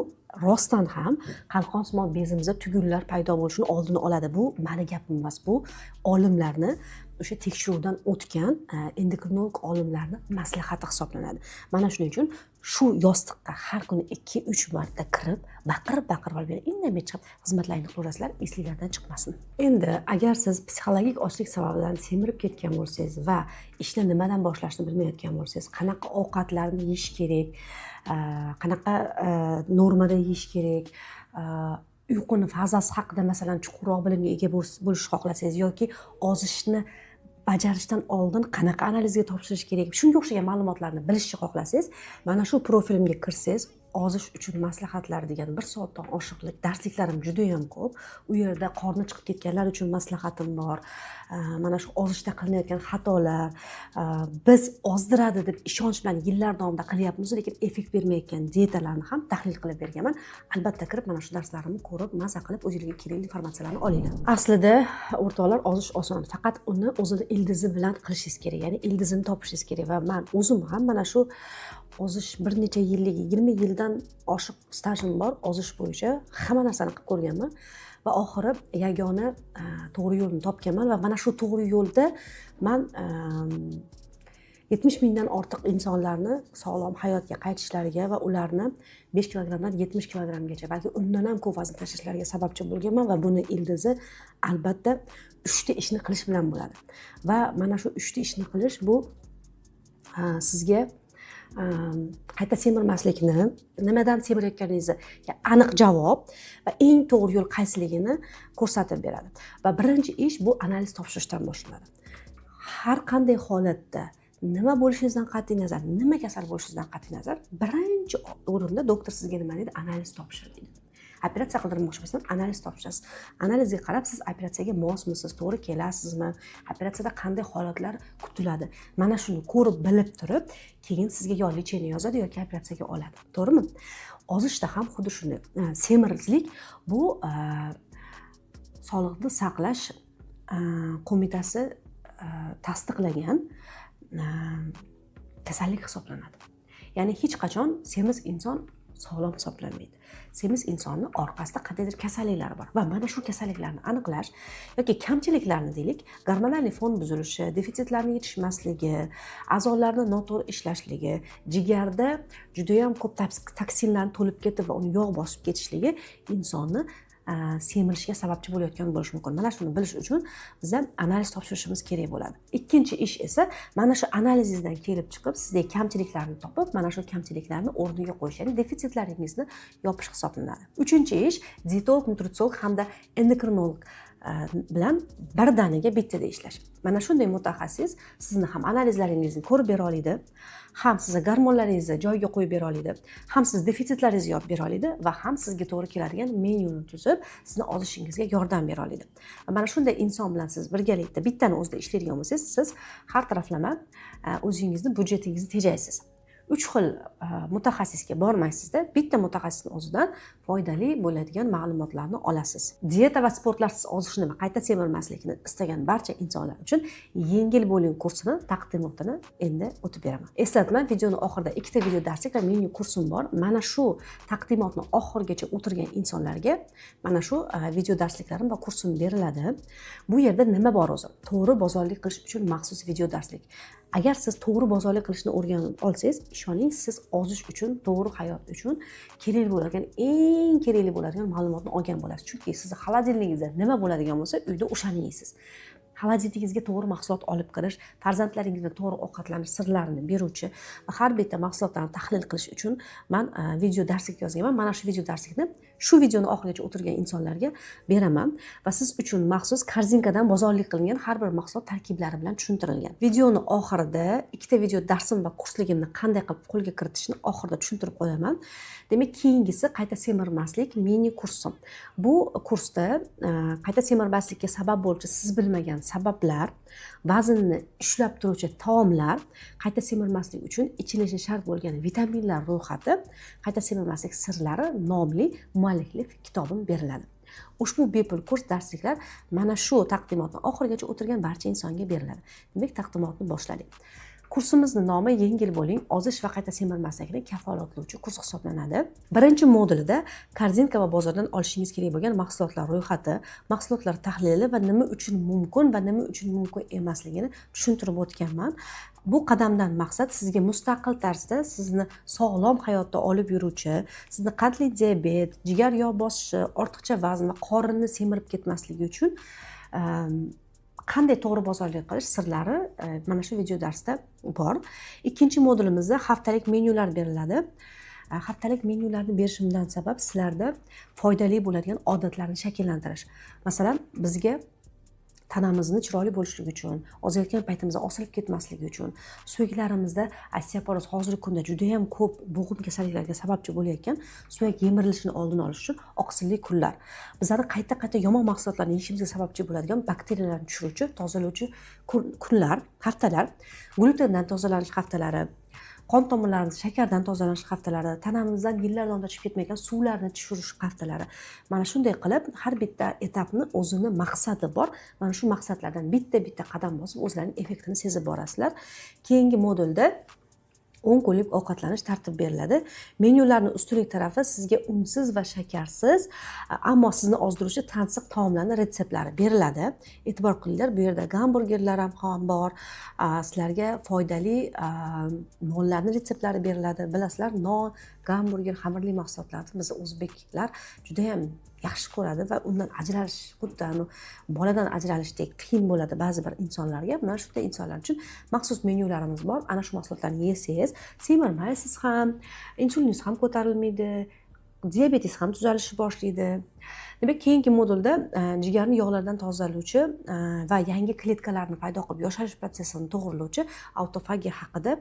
rostdan ham qalqonsimon bezimizda tugunlar paydo bo'lishini oldini oladi. Bu mani gapim emas, bu olimlarni, o'sha tekshiruvdan o'tgan endokrinolog olimlarni maslahati hisoblanadi. Mana shuning uchun shu yostiqqa har kuni ikki uch marta kirib, baqirib baqirib olib, yana indamay chiqib, xizmatlaringni qilaverasizlar. Esinglardan chiqmasin. Endi agar siz psixologik ochlik sababidan semirib ketgan bo'lsangiz va ishni nimadan boshlashni bilmayotgan bo'lsangiz, qanaqa ovqatlarni yeyish kerak, qanaqa normada yeyish kerak, uyquni fazasi haqida, masalan, chuqurroq bilimga ega bo'lishni xohlasangiz yoki ozishni bajarishdan oldin qanaqa analizga topshirish kerak, shunga o'xshagan ma'lumotlarni bilishni xohlasangiz, mana shu profilimga kirsangiz, "Ozish uchun maslahatlar" degan bir soatdan oshiqlik darsliklarim judayam ko'p. U yerda qorni chiqib ketganlar uchun maslahatim bor, mana shu ozishda qilinayotgan xatolar, biz ozdiradi deb ishonch bilan yillar davomida qilyapmiz, lekin effekt bermayotgan dietalarni ham tahlil qilib berganman. Albatta kirib, mana shu darslarimni ko'rib, maza qilib, o'zinglarga kerakli informatsiyalarni olinglar. Aslida, o'rtoqlar, ozish oson, faqat uni o'zini ildizi bilan qilishingiz kerak, ya'ni ildizini topishingiz kerak. Va man o'zim ham mana shu ozish bir necha yillik, 20 yildan oshiq stajim bor ozish bo'yicha, hamma narsani qilib ko'rganman va oxiri yagona to'g'ri yo'lni topganman. Va mana shu to'g'ri yo'lda man 70 mingdan ortiq insonlarni sog'lom hayotga qaytishlariga va ularni 5 kilogrammdan 70 kilogrammgacha, balki undan ham ko'p vazn tashlashlariga sababchi bo'lganman. Va buni ildizi, albatta, uchta ishni qilish bilan bo'ladi. Va mana shu uchta ishni qilish bu sizga qayta semirmaslikni, nimadan semirayotganingizni aniq javob va eng to'g'ri yo'l qaysiligini ko'rsatib beradi. Va birinchi ish bu analiz topshirishdan boshlanadi. Har qanday holatda, nima bo'lishingizdan qat'iy nazar, nima kasal bo'lishingizdan qat'iy nazar, birinchi o'rinda doktor sizga nima deydi? "Analiz topshir", deydi. Operatsiya qildirmoqchi bo'lsangiz, analiz topshirasiz. Analizga qarab siz operatsiyaga mosmisiz, to'g'ri kelasizmi, operatsiyada qanday holatlar kutiladi, mana shuni ko'rib, bilib turib, keyin sizga yo лечение yozadi yoki operatsiyaga oladi, to'g'rimi? Ozishda ham xuddi shunday. Semizlik bu Sog'liqni saqlash qo'mitasi tasdiqlagan kasallik hisoblanadi. Ya'ni hech qachon semiz inson sog'lom hisoblanmaydi. Semiz insonni orqasida qandaydir kasalliklar bor va mana shu kasalliklarni aniqlash yoki kamchiliklarni deylik, gormonal fon buzilishi, defitsitlarni yetishmasligi, a'zolarni noto'g'ri ishlashligi, jigarda judayam ko'p toksinlarni to'lib ketib va uni yog' bosib ketishligi insonni semirishiga sababchi bo'layotgan bo'lishi mumkin. Mana shuni bilish uchun biza analiz topshirishimiz kerak bo'ladi. Ikkinchi ish esa mana shu analizingizdan kelib chiqib, sizdagi kamchiliklarni topib, mana shu kamchiliklarni o'rniga qo'yish, ya'ni defitsitlaringizni yopish hisoblanadi. Uchinchi ish dietolog, nutritsiolog hamda endokrinolog. bilan birdaniga bittada ishlash. Mana shunday mutaxassis sizni ham analizlaringizni ko'rib bera oladi, ham sizni gormonlaringizni joyiga qo'yib bera oladi, ham siz defitsitlaringizni yopib bera oladi va ham sizga to'g'ri keladigan menyuni tuzib, sizni ozishingizga yordam bera oladi. Va mana shunday inson bilan siz birgalikda bittani o'zida ishlaydigan bo'lsangiz, siz har taraflama o'zingizni byudjetingizni tejaysiz. Uch xil mutaxassisga bormaysizda, bitta mutaxassisni o'zidan foydali bo'ladigan ma'lumotlarni olasiz. Dieta va sportlarsiz ozishni va qayta semirmaslikni istagan barcha insonlar uchun "Yengil bo'ling" kursini taqdimotini endi o'tib beraman. Eslatma: videoni oxirida ikkita video darslik va menyu kursim bor. Mana shu taqdimotni oxirigacha o'tirgan insonlarga mana shu video darsliklarim va kursim beriladi. Bu yerda nima bor o'zi? To'g'ri bozorlik qilish uchun maxsus video darslik. Agar siz to'g'ri bozorlik qilishni o'rganib olsangiz, ishoning, siz ozish uchun, to'g'ri hayot uchun kerak bo'ladigan, eng kerakli bo'ladigan ma'lumotni olgan bo'lasiz. Chunki sizni холодильник ingizda nima bo'ladigan bo'lsa, uyda o'shani yeysiz. Холодильник ingizga to'g'ri mahsulot olib kirish, farzandlaringizni to'g'ri ovqatlanish sirlarini beruvchi va har bitta mahsulotlarni tahlil qilish uchun man video darslik yozganman. Mana shu video darslikni shu videoni oxirigacha o'tirgan insonlarga beraman va siz uchun maxsus корзинка dan bozorlik qilingan har bir mahsulot tarkiblari bilan tushuntirilgan. Videoni oxirida ikkita video darsim va kursligimni qanday qilib qo'lga kiritishni oxirida tushuntirib qo'yaman. Demak, keyingisi qayta semirmaslik mini kursim. Bu kursda qayta semirmaslikka sabab bo'luvchi siz bilmagan sabablar, vaznni ushlab turuvchi taomlar, qayta semirmaslik uchun ichilishi shart bo'lgan vitaminlar ro'yxati, qayta semirmaslik sirlari nomli mualliflik kitobim beriladi. Ushbu bepul kurs darsliklar mana shu taqdimotni oxirigacha o'tirgan barcha insonga beriladi. Demak, taqdimotni boshladik. Kursimizni nomi "Yengil bo'ling", ozish va qayta semirmaslikni kafolatlovchi kurs hisoblanadi. Birinchi modulida корзинка va bozordan olishingiz kerak bo'lgan mahsulotlar ro'yxati, mahsulotlar tahlili va nima uchun mumkin va nima uchun mumkin emasligini tushuntirib o'tganman. Bu qadamdan maqsad sizga mustaqil tarzda sizni sog'lom hayotda olib yuruvchi, sizni qandli diabet, jigar yog' bosishi, ortiqcha vazn va qorinni semirib ketmasligi uchun qanday to'g'ri bozorlik qilish sirlari mana shu video darsda bor. Ikkinchi modulimizda haftalik menyular beriladi. Haftalik menyularni berishimdan sabab sizlarda foydali bo'ladigan odatlarni shakllantirish. Masalan, bizga tanamizni chiroyli bo'lishligi uchun, ozayotgan paytimizda osilib ketmasligi uchun, suyaklarimizda osteoporoz, hozirgi kunda judayam ko'p bo'g'im kasalliklariga sababchi bo'layotgan suyak yemirilishini oldini olish uchun oqsilli kunlar, bizlarni qayta qayta yomon mahsulotlarni yeyishimizga sababchi bo'ladigan bakteriyalarni tushiruvchi, tozalovchi kunlar, haftalar, glyutendan tozalanish haftalari, qon tomirlarimiz shakardan tozalanish haftalari, tanamizdan yillar davomida tushib ketmagan suvlarni tushirish haftalari. Mana shunday qilib har bitta etapni o'zini maqsadi bor. Mana shu maqsadlardan bitta bitta qadam bosib, o'zlarining effektini sezib borasizlar. Keyingi modulda 10 kunlik ovqatlanish tartibi beriladi. Menyularni ustunlik tarafi sizga unsiz va shakarsiz, ammo sizni ozdiruvchi tansiq taomlarni retseptlari beriladi. E'tibor qilinglar, bu yerda gamburgerlar ham bor, sizlarga foydali nonlarni retseptlari beriladi. Bilasizlar, non, gamburger, xamirli mahsulotlarni biz o'zbeklar judayam yaxshi ko'radi va undan ajralish xuddi anavi boladan ajralishdek qiyin bo'ladi ba'zi bir insonlarga. Mana shunday insonlar uchun maxsus menyularimiz bor. Ana shu mahsulotlarni yesangiz, semirmaysiz ham, insuliningiz ham ko'tarilmaydi, diabetingiz ham tuzalishni boshlaydi. Demak, keyingi modulda jigarni yog'lardan tozalovchi va yangi kletkalarni paydo qilib, yosharish protsessini to'g'rilovchi autofagiya haqida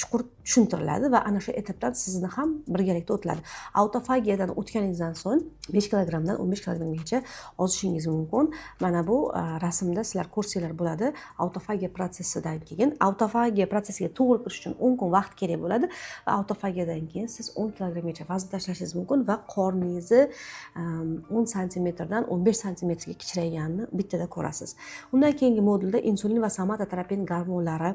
chuqur tushuntiriladi va ana shu etapdan sizni ham birgalikda o'tiladi. Autofagiyadan o'tganingizdan so'ng 5 kilogrammdan 15 kilogrammgacha ozishingiz mumkin. Mana bu rasmda sizlar ko'rsanglar bo'ladi. Autofagiya protsessidan keyin, autofagiya protsessiga to'g'ri kirish uchun 10 kun vaqt kerak bo'ladi va autofagiyadan keyin siz 10 kilogrammgacha vazn tashlashingiz mumkin va qorningizni 10 santimetrdan 15 santimetrga kichrayganini bittada ko'rasiz. Undan keyingi modulda insulin va somatotropin gormonlari,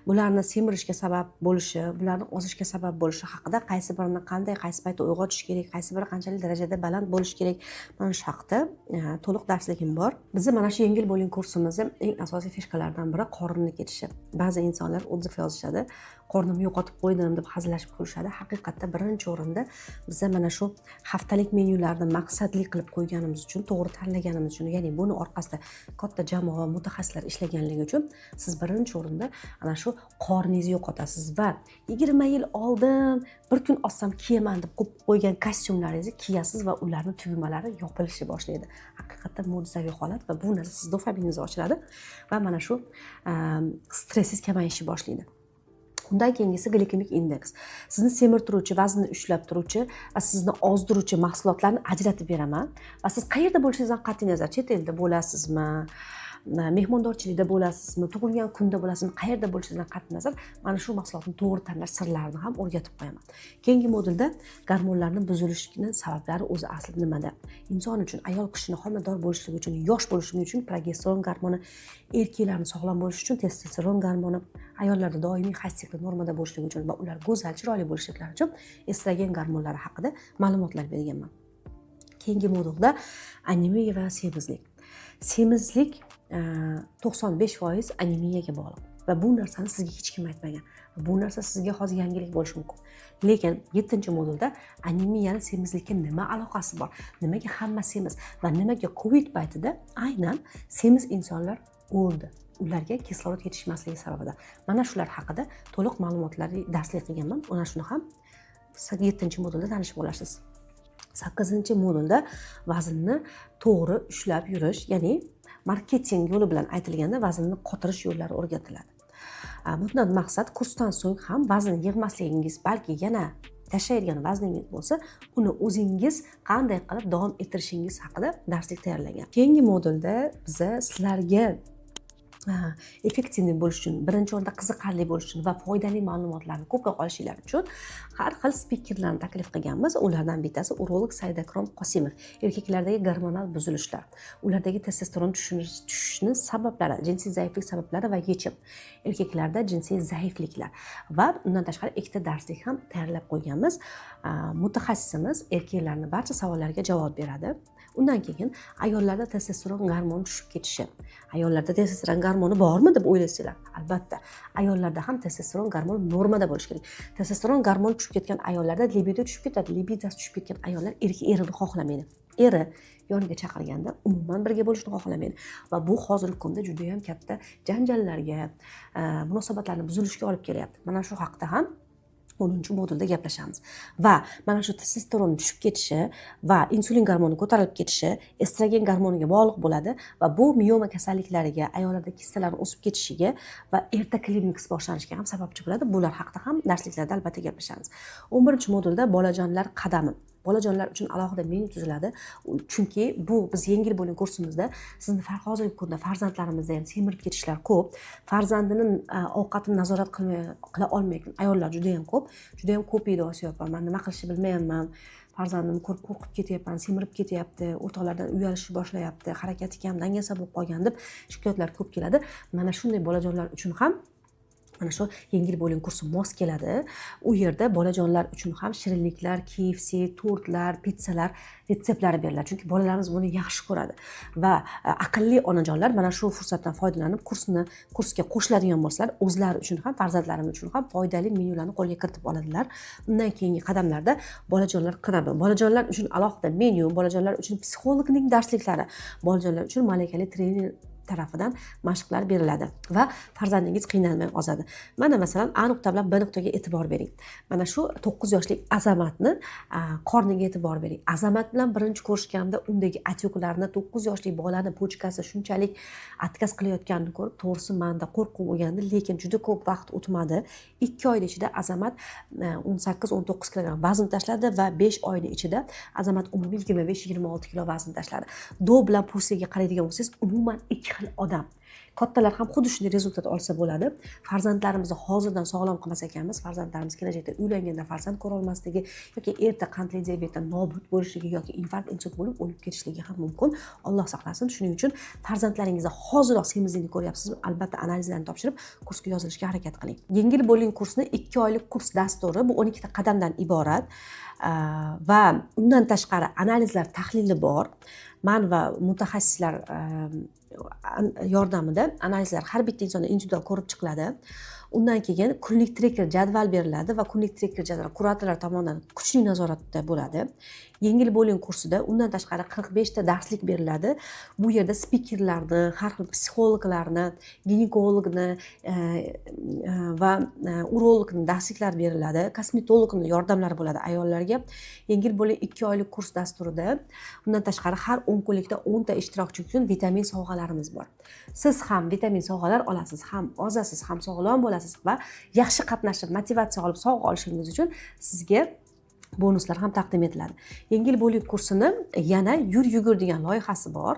bularni semirishga sabab bo'lishi, bularni ozishga sabab bo'lishi haqida, qaysi birini qanday, qaysi paytda uyg'otish kerak, qaysi biri qanchalik darajada baland bo'lishi kerak, mana shu haqida to'liq darsligim bor. Bizni mana shu "Yengil bo'ling" kursimizni eng asosiy фишка laridan biri qorinni ketishi. Ba'zi insonlar отзыв yozishadi. Qornimni yo'qotib qo'ydim, deb hazillashib kulishadi. Haqiqatda birinchi o'rinda biza mana shu haftalik menyularni maqsadli qilib qo'yganimiz uchun, to'g'ri tanlaganimiz uchun, ya'ni buni orqasida katta jamoa, mutaxassislar ishlaganligi uchun siz birinchi o'rinda ana shu qorningizni yo'qotasiz va 20 yil oldin bir kun ozsam kiyaman deb qo'yib qo'ygan kostyumlaringizni kiyasiz va ularni tugmalari yopilishni boshlaydi. Haqiqatda mo'jizaviy holat va bu narsa sizni dopaminingizni ochiradi va mana shu stressingiz kamayishni boshlaydi. Undan keyingisi glikemik indeks. Sizni semirtiruvchi, vaznni ushlab turuvchi va sizni ozdiruvchi mahsulotlarni ajratib beraman va siz qayerda bo'lishingizdan qat'iy nazar, chet elda bo'lasizmi, mehmondorchilikda bo'lasizmi, tug'ilgan kunda bo'lasizmi, qayerda bo'lishingizdan qat'iy nazar mana shu mahsulotni to'g'ri tanlash sirlarini ham o'rgatib qo'yaman. Keyingi modulda gormonlarni buzilishini sabablari o'zi aslida nimada, inson uchun, ayol kishini homilador bo'lishligi uchun, yosh bo'lishligi uchun progesteron gormoni, erkaklarni sog'lom bo'lishi uchun testosteron gormoni, ayollarda doimiy hayz sikli normada bo'lishligi uchun va ular go'zal, chiroyli bo'lishliklari uchun estrogen gormonlari haqida ma'lumotlar berganman. Keyingi modulda anemiya va semizlik. Semizlik 95% anemiyaga bog'liq va bu narsani sizga hech kim aytmagan. Bu narsa sizga hozir yangilik bo'lishi mumkin, lekin yettinchi modulda anemiyani semizlikka nima aloqasi bor, nimaga hamma semiz va nimaga Covid paytida aynan semiz insonlar o'ldi, ularga kislorod yetishmasligi sababidan, mana shular haqida to'liq ma'lumotlarli darslik qilganman. Ana shuni ham yettinchi modulda tanishib olasiz. Sakkizinchi modulda vaznni to'g'ri ushlab yurish, ya'ni marketing yo'li bilan aytilganda vaznni qotirish yo'llari o'rgatiladi. Bundan maqsad kursdan so'ng ham vazn yig'masligingiz, balki yana tashlaydigan vazningiz bo'lsa, uni o'zingiz qanday qilib davom ettirishingiz haqida darslik tayyorlangan. Keyingi modulda biza sizlarga эффективный bo'lish uchun, birinchi o'rinda qiziqarli bo'lish uchun va foydali ma'lumotlarni ko'proq olishinglar uchun har xil spikerlarni taklif qilganmiz. Ulardan bittasi urolog Saidakrom Qosimov. Erkaklardagi gormonal buzilishlar, ulardagi testosteron tushishini sabablari, jinsiy zaiflik sabablari va yechim, erkaklarda jinsiy zaifliklar va undan tashqari ikkita darslik ham tayyorlab qo'yganmiz. Mutaxassisimiz erkaklarni barcha savollariga javob beradi. Undan keyin ayollarda testosteron gormoni tushib ketishi. Ayollarda testosteron gormoni bormi deb o'ylaysizlar. Albatta, ayollarda ham testosteron gormoni normada bo'lishi kerak. Testosteron gormoni tushib ketgan ayollarda libido tushib ketadi. Libidosi tushib ketgan ayollar erkak erini xohlamaydi, eri yoniga chaqirganda umuman birga bo'lishni xohlamaydi va bu hozirgi kunda judayam katta janjallarga, munosabatlarni buzilishiga olib kelyapti. Mana shu haqida ham 10-modulda gaplashamiz va mana shu testosteron tushib ketishi va insulin gormoni ko'tarilib ketishi estrogen gormoniga bog'liq bo'ladi va bu mioma kasalliklariga, ayollarda kistalarni o'sib ketishiga va erta klimaks boshlanishiga ham sababchi bo'ladi. Bular haqida ham darsliklarda albatta gaplashamiz. 11-modulda bolajonlar qadami. Bolajonlar uchun alohida menyu tuziladi, chunki bu biz yengil bo'ling kursimizda sizni hozirgi kunda farzandlarimizda ham semirib ketishlar ko'p, farzandini ovqatini nazorat qilmay, qila olmayotgan ayollar juda yam ko'p. Juda yam ko'p yeydi, "Osiyo opa, man nima qilishni bilmayapman, farzandimni ko'rib qo'rqib ketyapman, semirib ketyapti, o'rtoqlardan uyalishni boshlayapti, harakati kam, dangasa bo'lib qolgan", deb shikoyatlar ko'p keladi. Mana shunday bolajonlar uchun ham mana shu yengil bo'ling kursi mos keladi. U yerda bolajonlar uchun ham shirinliklar, KFC, tortlar, pitsalar retseptlari beriladi, chunki bolalarimiz buni yaxshi ko'radi va aqlli onajonlar mana shu fursatdan foydalanib kursga qo'shiladigan bo'lsalar, o'zlari uchun ham, farzandlarimiz uchun ham foydali menyularni qo'lga kiritib oladilar. Undan keyingi qadamlarda bolajonlar qadami, bolajonlar uchun alohida menyu, bolajonlar uchun psixologning darsliklari, bolajonlar uchun malakali trener tarafidan mashqlar beriladi va farzandingiz qiynalmay ozadi. Mana masalan, A nuqta bilan B nuqtaga e'tibor bering. Mana shu 9 yoshlik Azamatni qorniga e'tibor bering. Azamat bilan birinchi ko'rishganimda undagi отёк larni, 9 yoshli bolani почка si shunchalik отказ qilayotganini ko'rib, to'g'risi, manda qo'rquv bo'lgandi, lekin juda ko'p vaqt o'tmadi. 2 oyni ichida Azamat 18-19 kilogramm vazn tashladi va 5 oyni ichida Azamat umumiy 25-26 kilo vazn tashladi. До bilan после ga qaraydigan bo'lsangiz, umuman ikki xil odam. Kattalar ham xuddi shunday результат olsa bo'ladi. Farzandlarimizni hozirdan sog'lom qilmas ekanmiz, farzandlarimiz kelajakda uylanganda farzand ko'rolmasligi yoki erta qandli diabetdan nobud bo'lishligi yoki infarkt, insult bo'lib o'lib ketishligi ham mumkin, Alloh saqlasin. Shuning uchun farzandlaringizda hoziroq semizlikni ko'ryapsizmi, albatta analizlarni topshirib, kursga yozilishga harakat qiling. Yengil bo'ling kursni 2 oylik kurs dasturi, bu 12 ta qadamdan iborat va undan tashqari analizlar tahlili bor. Man va mutaxassislar yordamida analizlar har bitta insonda individual ko'rib chiqiladi. Undan keyin kunlik treker jadval beriladi va kunlik treker jadval kuratorlar tomonidan kuchli nazoratda bo'ladi. Yengil bo'ling kursida undan tashqari 45 ta darslik beriladi. Bu yerda spikerlarni, har xil psixologlarni, ginekologni va urologni darsliklari beriladi, kosmetologni yordamlari bo'ladi ayollarga. Yengil bo'ling 2 oylik kurs dasturida undan tashqari har 10 kunlikda 10 ta ishtirokchi uchun vitamin sovg'alarimiz bor. Siz ham vitamin sovg'alar olasiz, ham ozasiz, ham sog'lom bo'lasiz va yaxshi qatnashib, motivatsiya olib, sovg'a olishingiz uchun sizga bonuslar ham taqdim etiladi. Yengil bo'ling kursini yana "Yur, yugur" degan loyihasi bor.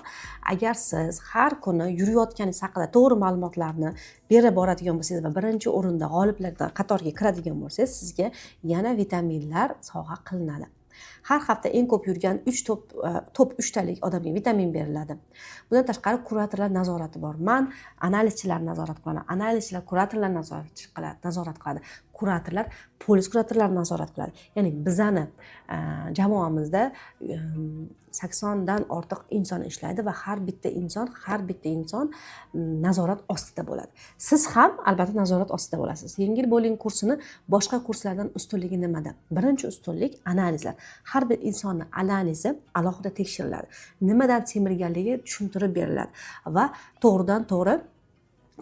Agar siz har kuni yurayotganingiz haqida to'g'ri ma'lumotlarni berib boradigan bo'lsangiz va birinchi o'rinda g'oliblar qatoriga kiradigan bo'lsangiz, sizga yana vitaminlar sovg'a qilinadi. Har hafta eng ko'p yurgan uch top uchtalik odamga vitamin beriladi. Bundan tashqari kuratorlar nazorati bor. Man analizchilarni nazorat qilaman, analizchilar kuratorlar nazorat qiladi, kuratorlar polis kuratorlarini nazorat qiladi. Ya'ni bizani jamoamizda 80dan ortiq inson ishlaydi va har bitta inson nazorat ostida bo'ladi. Siz ham albatta nazorat ostida bo'lasiz. Yengil bo'ling kursini boshqa kurslardan ustunligi nimada? Birinchi ustunlik – analizlar. Har bir insonni analizi alohida tekshiriladi, nimadan semirganligi tushuntirib beriladi va to'g'ridan to'g'ri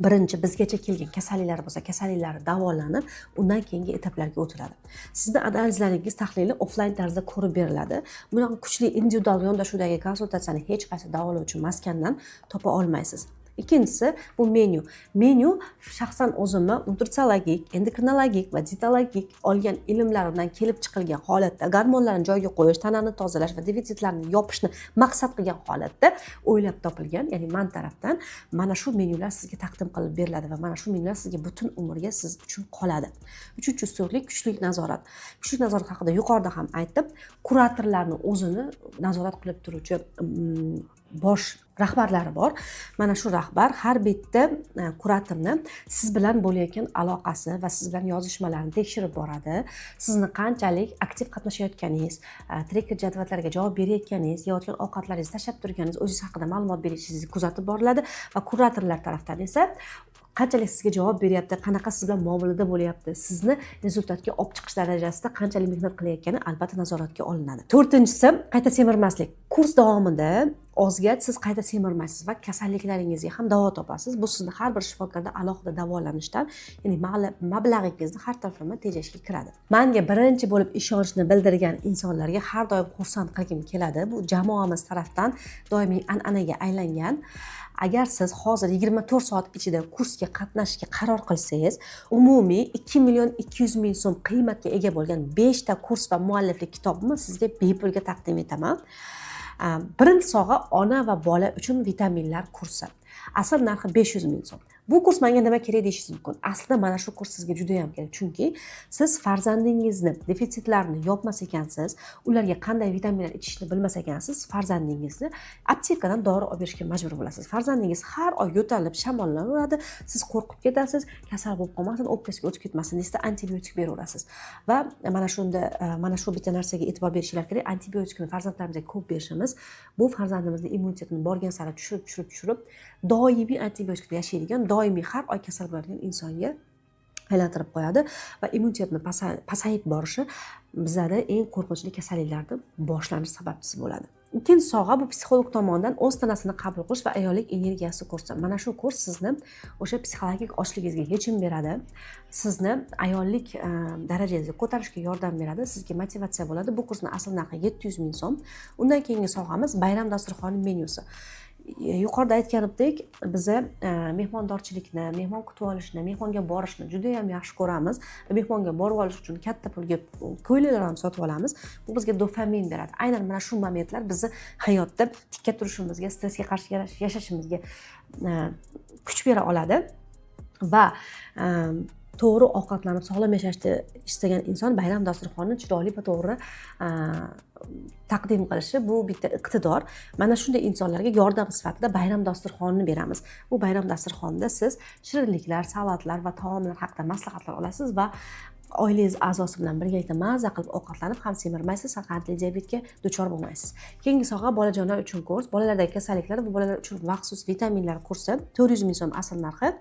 birinchi bizgacha kelgan kasalliklar bo'lsa, kasalliklari davolanib, undan keyingi etaplarga o'tiladi. Sizni analizlaringiz tahlili offlayn tarzda ko'rib beriladi. Bunaqa kuchli individual yondashuvdagi konsultatsiyani hech qaysi davolovchi maskandan topa olmaysiz. Ikkinchisi bu menyu. Menyu shaxsan o'zimni nutritsiologik, endokrinologik va dietologik olgan ilmlarimdan kelib chiqilgan holatda gormonlarni joyiga qo'yish, tanani tozalash va defitsitlarni yopishni maqsad qilgan holatda o'ylab topilgan. Ya'ni man tarafdan mana shu menyular sizga taqdim qilib beriladi va mana shu menyular sizga butun umrga siz uchun qoladi. Uchinchi ustunlik – kuchli nazorat. Kuchli nazorat haqida yuqorida ham aytdim. Kuratorlarni o'zini nazorat qilib turuvchi bosh rahbarlari bor. Mana shu rahbar har bitta kuratorni siz bilan bo'layotgan aloqasi va siz bilan yozishmalarini tekshirib boradi. Sizni qanchalik aktiv qatnashayotganingiz, treker jadvallarga javob berayotganingiz, yeyotgan ovqatlaringizni tashlab turganingiz, o'zingiz haqida ma'lumot berishingizni kuzatib boriladi va kuratorlar tarafdan esa qanchalik sizga javob beryapti, qanaqa siz bilan muomalada bo'lyapti, sizni результат ga olib chiqish darajasida qanchalik mehnat qilayotgani albatta nazoratga olinadi. To'rtinchisi – qayta semirmaslik. Kurs davomida ozgach, siz qayta semirmaysiz va kasalliklaringizga ham davo topasiz. Bu sizni har bir shifokorda alohida davolanishdan, ya'ni mablag'ingizni har taraflama tejashga kiradi. Manga birinchi bo'lib ishonchni bildirgan insonlarga har doim xursand qilgim keladi. Bu jamoamiz tarafdan doimiy an'anaga aylangan. Agar siz hozir 24 soat ichida kursga qatnashishga qaror qilsangiz, umumiy 2 million 200 ming so'm qiymatga ega bo'lgan beshta kurs va mualliflik kitobimni sizga bepulga taqdim etaman. Birinchi sovg'a – ona va bola uchun vitaminlar kursi. Asl narxi 500 ming so'm. Bu kurs menga nima kerak, deyishingiz mumkin. Aslida mana shu kurs sizga juda yam kerak, chunki siz farzandingizni defitsitlarini yopmas ekansiz, ularga qanday vitaminlar ichishni bilmas ekansiz, farzandingizni aptekadan dori olib berishga majbur bo'lasiz. Farzandingiz har oy yo'talib, shamollaveradi, siz qo'rqib ketasiz, kasal bo'lib qolmasin, o'pkasiga o'tib ketmasin deysizda, antibiotik beraverasiz. Va mana shunda mana shu bitta narsaga e'tibor berishinglar kerak: antibiotikni farzandlarimizga ko'p berishimiz bu farzandimizni immunitetini borgan sari tushirib, tushirib, tushirib, doimiy antibiotikda yashaydigan, doimiy har oy kasal bo'ladigan insonga aylantirib qo'yadi va immunitetni pasayib borishi bizada eng qo'rqinchli kasalliklarni boshlanish sababchisi bo'ladi. Ikkinchi sovg'a bu psixolog tomonidan o'z tanasini qabul qilish va ayollik energiyasi kursi. Mana shu kurs sizni o'sha psixologik ochligingizga yechim beradi, sizni ayollik darajangizga ko'tarishga yordam beradi, sizga motivatsiya bo'ladi. Bu kursni asl narxi 700 ming so'm. Undan keyingi sovg'amiz – bayram dasturxoni menyusi. Yuqorida aytganimdek, biza mehmondorchilikni, mehmon kutib olishni, mehmonga borishni judayam yaxshi ko'ramiz. Mehmonga borib olish uchun katta pulga ko'ylaklar ham sotib olamiz. Bu bizga dopamin beradi. Aynan mana shu momentlar bizni hayotda tikka turishimizga, stressga qarshi yashashimizga kuch bera oladi. Va to'g'ri ovqatlanib, sog'lom yashashni istagan inson bayram dasturxonini chiroyli va to'g'ri taqdim qilishi bu bitta iqtidor. Mana shunday insonlarga yordam sifatida bayram dasturxonini beramiz. Bu bayram dasturxonida siz shirinliklar, salatlar va taomlar haqida maslahatlar olasiz va Oilangiz a'zosi bilan birgalikda maza qilib ovqatlanib ham semirmaysiz, ham qandli diabetga duchor bo'lmaysiz. Keyingi sovg'a bolajonlar uchun kurs, bolalardagi kasalliklar va bolalar uchun maxsus vitaminlar kursi, 400 ming so'm asl narxi.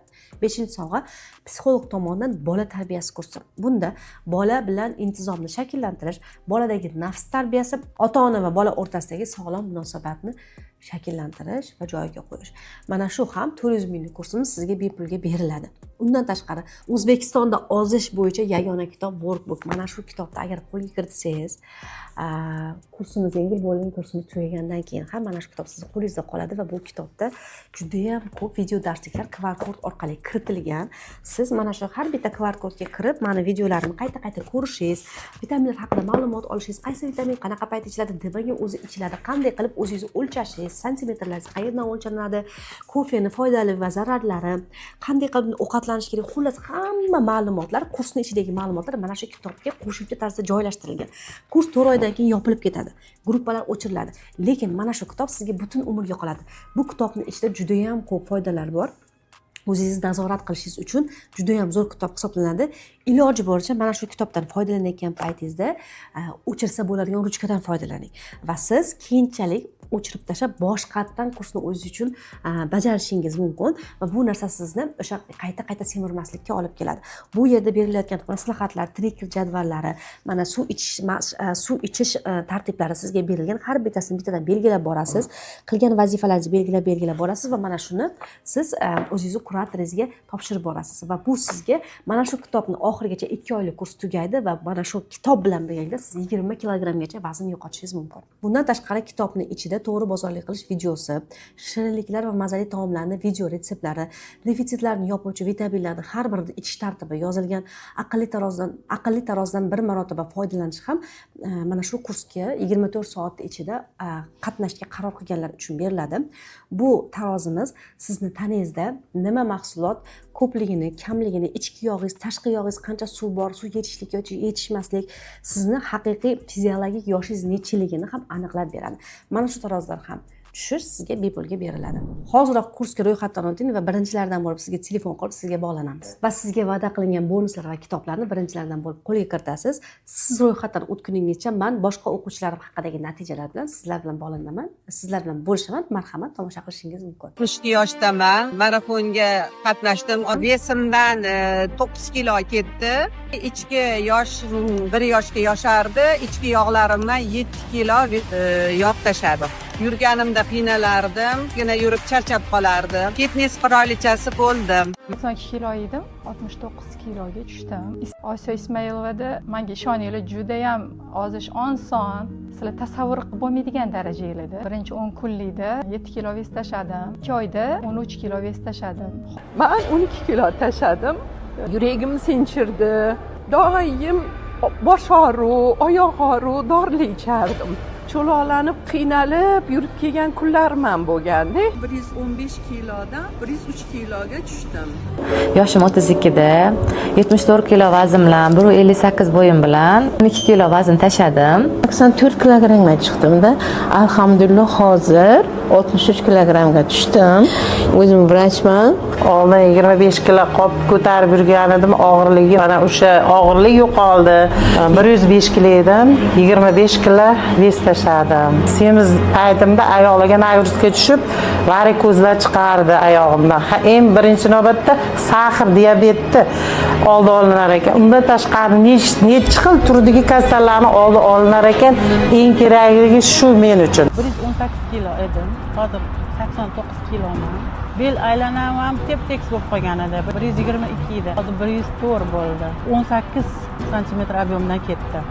Beshinchi sovg'a psixolog tomonidan bola tarbiyasi kursi. Bunda bola bilan intizomni shakllantirish, boladagi nafs tarbiyasi, ota ona va bola o'rtasidagi sog'lom munosabatni shakllantirish va joyiga qo'yish. Mana shu ham 400 minglik kursimiz sizga bepulga beriladi. Undan tashqari, O'zbekistonda ozish bo'yicha yagona kitob, workbook. Mana shu kitobni agar qo'lga kiritsangiz, kursimiz, yengil bo'lgan kursimiz tugagandan keyin ham mana shu kitob sizni qo'lingizda qoladi va bu kitobda judayam ko'p video darsliklar QR kod orqali kiritilgan. Siz mana shu har bitta QR kodga kirib, mani videolarimni qayta qayta ko'rishingiz, vitaminlar haqida ma'lumot olishingiz, qaysi vitamin qanaqa payt ichiladi, nimaga o'zi ichiladi, qanday qilib o'zingizni o'lchashingiz, santimetrlaringiz qayerdan o'lchanadi, kofeni foydali va zararlari, qanday qilib ovqatlanish kerak, xullas, hamma ma'lumotlar, kursni ichidagi ma'lumotlar mana shu kitobga qo'shimcha tarzda joylashtirilgan. Kurs 4 oydan keyin yopilib ketadi, gruppalar o'chiriladi, lekin mana shu kitob sizga butun umrga qoladi. Bu kitobni ichida judayam ko'p foydalar bor, o'zingizni nazorat qilishingiz uchun judayam zo'r kitob hisoblanadi. Iloji boricha mana shu kitobdan foydalanayotgan paytingizda o'chirsa bo'ladigan ruchkadan foydalaning va siz keyinchalik o'chirib tashlab, boshqatdan kursni o'zingiz uchun bajarishingiz mumkin va bu narsa sizni o'sha qayta qayta semirmaslikka olib keladi. Bu yerda berilayotgan maslahatlar, treker jadvallari, mana suv ichish suv ichish tartiblari sizga berilgan. Har bittasini bittadan belgilab borasiz, qilgan vazifalaringizni belgilab belgilab borasiz va mana shuni siz o'zingizni kuratoringizga topshirib borasiz va bu sizga mana shu kitobni oxirigacha, 2 oylik kurs tugaydi va mana shu kitob bilan birgalikda siz 20 kilogrammgacha vazn yo'qotishingiz mumkin. Bundan tashqari, kitobni ichida to'g'ri bozorlik qilish videosi, shirinliklar va mazali taomlarni video retseptlari, defitsitlarni yopuvchi vitaminlarni har birini ichish tartibi yozilgan. Aqlli tarozidan bir marotaba foydalanish ham mana shu kursga 24 soat ichida qatnashishga qaror qilganlar uchun beriladi. Bu tarozimiz sizni tanangizda nima mahsulot ko'pligini, kamligini, ichki yog'ingiz, tashqi yog'ingiz, qancha suv bor, suv yetishlik yoki yetishmaslik, sizni haqiqiy fiziologik yoshingiz nechiligini ham aniqlab beradi. Mana shu tarozilar ham tushish sizga bepulga beriladi. Hoziroq kursga ro'yxatdan o'ting va birinchilardan bo'lib sizga telefon qilib, sizga bog'lanamiz va sizga va'da qilingan bonuslar va kitoblarni birinchilardan bo'lib qo'lga kiritasiz. Siz ro'yxatdan o'tguningizcha man boshqa o'quvchilarim haqidagi natijalar bilan sizlar bilan bog'lanaman, sizlar bilan bo'lishaman. Marhamat, tomosha qilishingiz mumkin. 62 yoshdaman. Marafonga qatnashdim. Вес imdan 9 kilo ketdi. Ichki yosh bir yoshga yoshardi. Ichki yog'larimdan 7 kilo yog' tashladim. Yurganimda qiynalardim, gina yurib charchab qolardim. Fitness qirolichasi bo'ldim. 92 kilo edim, 69 kiloga tushdim. Osiyo Ismoilovada, manga ishoninglar, judayam ozish oson, sizlar tasavvur qilib bo'lmaydigan darajalarda. Birinchi 10 kunlikda 7 kilo вес tashladim, 2 oyda 13 kilo вес tashladim. Man 12 kilo tashladim. Yuragim sinchirdi. Doim bosh og'riq, oyoq og'riq, dorilar ichardim. Cho'loqlanib, qiynalib yurib kelgan kunlarim ham bo'lganda. 115 kilodan 103 kiloga tushdim. Yoshim 32da, 74 kilo vazn bilan, 1,58 bo'yim bilan 12 kilo vazn tashladim. 84 kilogrammga chiqdimda, alhamdulillah, hozir 63 kilogrammga tushdim. O'zim vrachman. Oldin 25 kilo qop ko'tarib yurgan edim, og'irligi, mana o'sha og'irlik yo'qoldi. 105 kilo edim, 25 kilo вес tashladim. Semiz paytimda oyoqlarga нагрузка tushib, varikozlar chiqardi oyog'imdan. Eng birinchi navbatda сахар diabetni oldi olinar ekan. Undan tashqari nechi xil turdagi kasallarni oldi olinar ekan. Eng kerakligi shu men uchun. 118 kilo edim, hozir 89 kiloman. Bel aylanam ham tep tekis bo'lib qolgan edi, 122 edi, hozir 104 bo'ldi. 18 santimetr объем dan ketdi.